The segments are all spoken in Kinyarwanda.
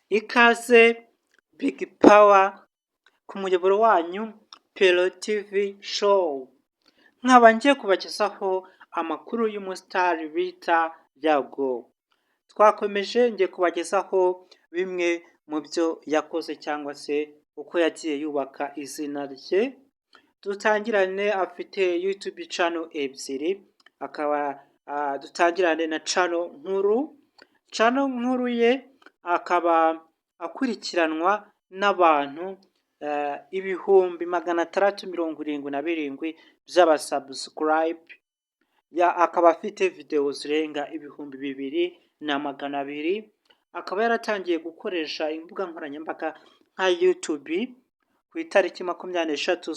Ikaze Big Power ku muyoboro wanyu Pero TV Show, nkaba ngiye kubagezaho amakuru y'umusitari bita Yago. Twakomeje, ngiye kubagezaho bimwe mu byo yakoze cyangwa se uko yagiye yubaka izina rye. Dutangirane, afite YouTube channel ebyiri, akaba dutangirane na channel nkuru. Channel nkuru ye akaba akurikiranwa n'abantu 677,000 by'abasubscribe, akaba afite videwo zirenga 2200, akaba yaratangiye gukoresha imbuga nkoranyambaga nka YouTube ku itariki 23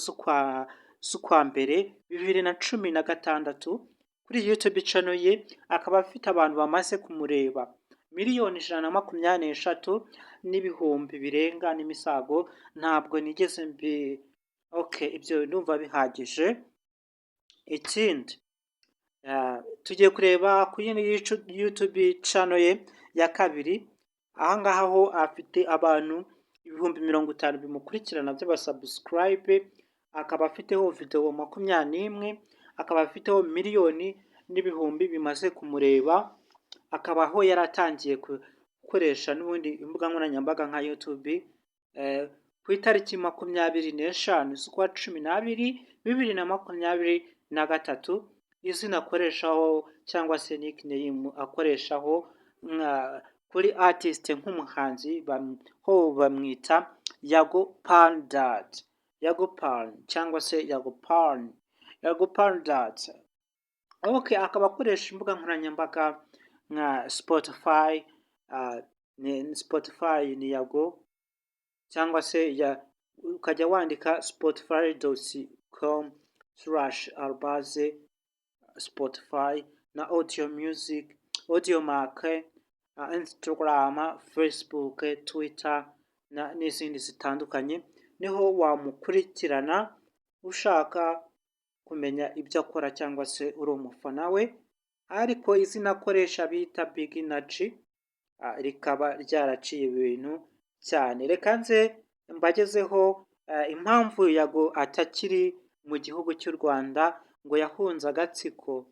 z'ukwa mbere 2016. Kuri YouTube channel ye akaba afite abantu bamaze kumureba 123,000,000 n'ibihumbi birenga n'imisago, ntabwo nigeze mbi. Okay, ibyo ndumva bihagije. Ikindi tugiye kureba ku yindi YouTube channel ye ya kabiri. Aha ngaha ho afite abantu 50,000 bimukurikirana by'abasubscribe, akaba afiteho videwo 21, akaba afiteho miliyoni n'ibihumbi bimaze kumureba, akaba aho yaratangiye gukoresha n'ubundi imbuga nkoranyambaga nka YouTube ku itariki 25 z'ukwa 12 2023. Izina akoreshaho cyangwa se nickname akoreshaho kuri artist nk'umuhanzi ho bamwita Yago Pon Dat, Yago Pon cyangwa se Yago Pon, Yago Pon Dat. Okay, akaba akoresha imbuga nkoranyambaga nka Spotify, ni Spotify ni Yago, cyangwa se ya ukajya wandika spotify.com/@Spotify na audio music, Audiomack, Instagram, Facebook, Twitter n'izindi zitandukanye, niho wamukurikirana ushaka kumenya ibyo akora cyangwa se uri umufana we. Ariko izina akoresha bita Big Energy rikaba ryaraciye ibintu cyane. Reka nze mbagezeho impamvu Yago atakiri mu gihugu cy'u Rwanda. Ngo yahunze agatsiko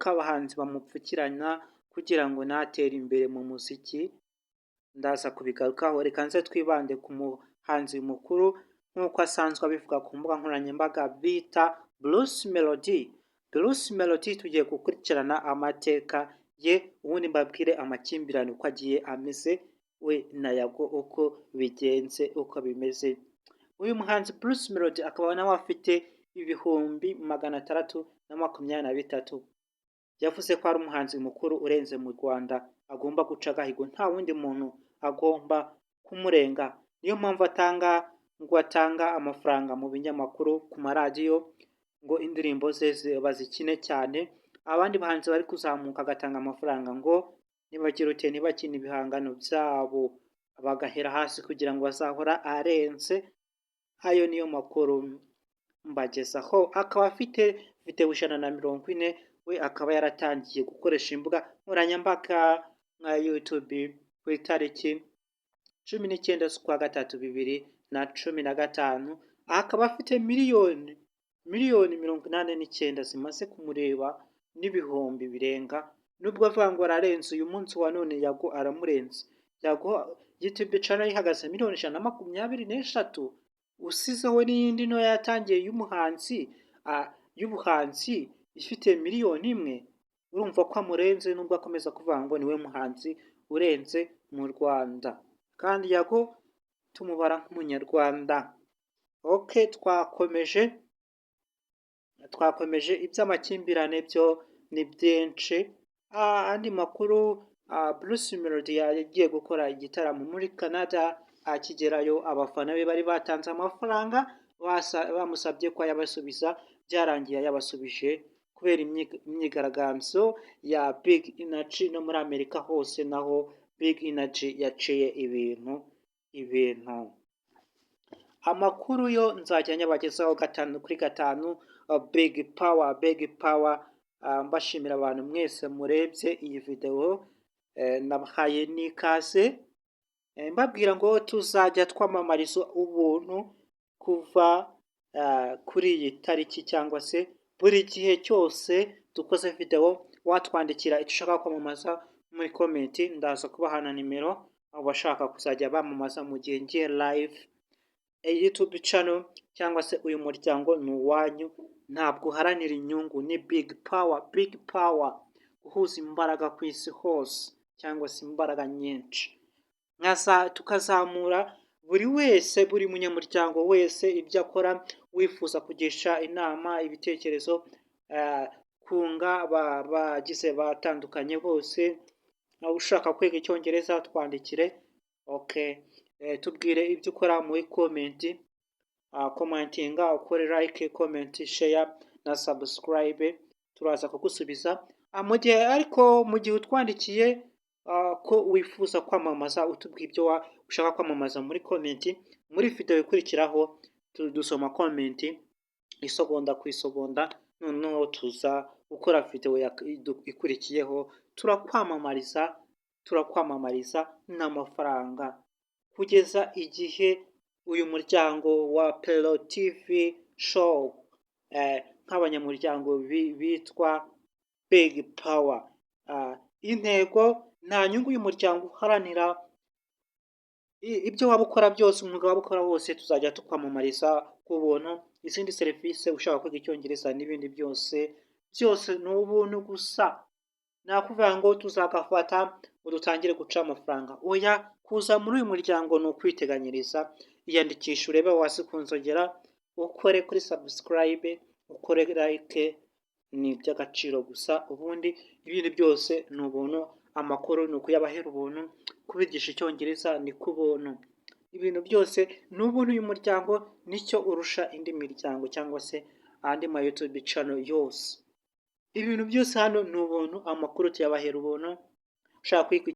k'abahanzi bamupfukirana kugira ngo ntatere imbere mu muziki. Ndaza kubigarukaho. Reka nze twibande ku muhanzi mukuru nk'uko asanzwe abivuga ku mbuga nkoranyambaga bita Bruce Melody. Bruce Melody tugiye gukurikirana amateka ye, ubundi mbabwire amakimbirane uko agiye ameze we na Yago, uko bigenze, uko bimeze. Uyu muhanzi Bruce Melody akaba nawe afite 623,000. Yavuze ko ari umuhanzi mukuru urenze mu Rwanda, agomba guca agahigo, nta wundi muntu agomba kumurenga. Niyo mpamvu atanga, ngo atanga amafaranga mu binyamakuru, ku maradiyo, ngo indirimbo ze bazikine cyane. Abandi bahanzi bari kuzamuka agatanga amafaranga ngo nibagira ute, ntibakine ibihangano byabo, bagahera hasi kugira ngo bazahora arenze. Ayo niyo makuru mbagezaho. Akaba afite videwo 140. We akaba yaratangiye gukoresha imbuga nkoranyambaga nka YouTube ku itariki 19 z'ukwa gatatu 2015, akaba afite 89,000,000 zimaze kumureba n'ibihumbi birenga. Nubwo avuga ngo ararenze, uyu munsi wa none Yago aramurenze. Yago YouTube channel ihagaze 123,000,000, usizeho n'iyindi ntoya yatangiye y'umuhanzi, y'ubuhanzi, ifite 1,000,000. Urumva ko amurenze, nubwo akomeza kuvuga ngo niwe muhanzi urenze mu Rwanda, kandi Yago tumubara nk'umunyarwanda. Okay, twakomeje. Iby'amakimbirane byo ni byinshi. Andi makuru, Bruce Melody yagiye gukora igitaramo muri Canada. Akigerayo abafana be bari batanze amafaranga bamusabye ko ayabasubiza. Byarangiye ayabasubije kubera imyigaragambyo ya Big Energy. No muri Amerika hose naho Big Energy yaciye ibintu. Amakuru yo nzajya nyabagezaho gatanu kuri gatanu. Big Power, Big Power. Mbashimira abantu mwese murebye iyi videwo, nabahaye n'ikaze. Mbabwira ngo tuzajya twamamariza ubuntu kuva kuri iyi tariki, cyangwa se buri gihe cyose dukoze video. Watwandikira icyo ushaka kwamamaza muri comment, ndaza kubaha na nimero abashaka kuzajya bamamaza mu gihe ngiye live. YouTube channel cyangwa se uyu muryango ni uwanyu, ntabwo uharanira inyungu. Ni big power, big power, guhuza imbaraga ku isi hose cyangwa se imbaraga nyinshi, tukazamura buri wese, buri munyamuryango wese ibyo akora. Wifuza kugisha inama, ibitekerezo, kunga bagize batandukanye bose, ushaka kwiga Icyongereza, twandikire. Okay, tubwire ibyo ukora muri comment, commentinga, ukore like, comment, share na subscribe, turaza kugusubiza. Mu gihe ariko, mu gihe utwandikiye ko wifuza kwamamaza, utubwiye ibyo ushaka kwamamaza muri comment, muri video ikurikiraho dusoma comment isogonda ku isogonda, noneho tuza gukora video ikurikiyeho, turakwamamariza, turakwamamariza n'amafaranga, kugeza igihe uyu muryango wa Pero TV Show, nk'abanyamuryango bitwa Big Power. Intego, nta nyungu uyu muryango uharanira. Ibyo waba ukora byose, umwuga waba ukora wose, tuzajya tukwamamariza ku buntu. Izindi serivisi, ushaka kwiga Icyongereza n'ibindi byose byose, ni ubuntu gusa. Nakuvuga ngo tuzagafata ngo dutangire guca amafaranga, oya. Kuza muri uyu muryango ni ukwiteganyiriza. Iyandikisha, urebe hasi ku nzogera, ukore kuri subscribe, ukore like, ni iby'agaciro gusa. Ubundi ibindi byose ni ubuntu. Amakuru ni ukuyabahera ubuntu, kubigisha Icyongereza ni ku buntu, ibintu byose ni ubuntu. Uyu muryango nicyo urusha indi miryango cyangwa se andi ma YouTube channel yose. Ibintu byose hano ni ubuntu, amakuru tuyabahera ubuntu. Ushaka kwiga